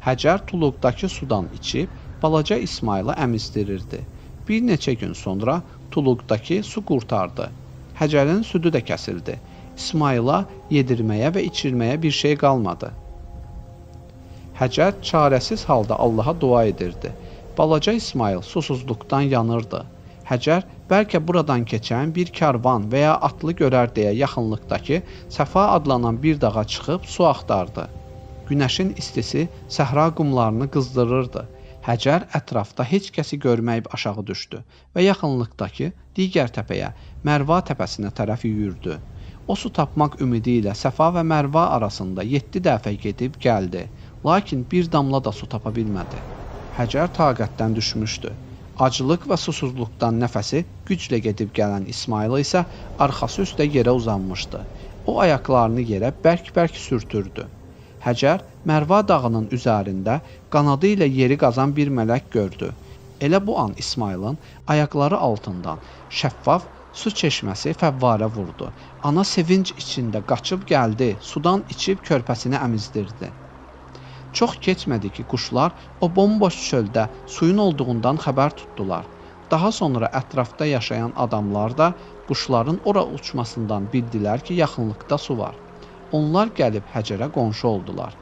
Həcər tuluqdakı sudan içib balaca İsmayılı əmizdirirdi. Bir neçə gün sonra tuluqdakı su qurtardı. Həcərin südü də kəsildi. İsmayıla yedirməyə və içirməyə bir şey qalmadı. Həcər çarəsiz halda Allaha dua edirdi. Balaca İsmayıl susuzluqdan yanırdı. Həcər bəlkə buradan keçən bir karvan və ya atlı görər deyə yaxınlıqdakı Səfa adlanan bir dağa çıxıb su axtardı. Günəşin istisi səhra qumlarını qızdırırdı. Həcər ətrafda heç kəsi görməyib aşağı düşdü və yaxınlıqdakı digər təpəyə, Mərva təpəsinə tərəf yüyürdü. O su tapmaq ümidi ilə Səfa və Mərva arasında 7 dəfə gedib gəldi. Lakin bir damla da su tapa bilmədi. Həcər taqətdən düşmüşdü. Aclıq və susuzluqdan nəfəsi güclə gedib gələn İsmayıl isə arxası üstə yerə uzanmışdı. O ayaqlarını yerə bərk-bərk sürtürdü. Həcər Mərva dağının üzərində qanadı ilə yeri qazan bir mələk gördü. Elə bu an İsmayılın ayaqları altından şəffaf su çeşməsi fəvvarə vurdu. Ana sevinc içində qaçıb gəldi, sudan içib körpəsini əmizdirdi. Çox keçmədi ki, quşlar o bomboş çöldə suyun olduğundan xəbər tutdular. Daha sonra ətrafda yaşayan adamlar da quşların ora uçmasından bildilər ki, yaxınlıqda su var. Onlar gəlib Həcərə qonşu oldular.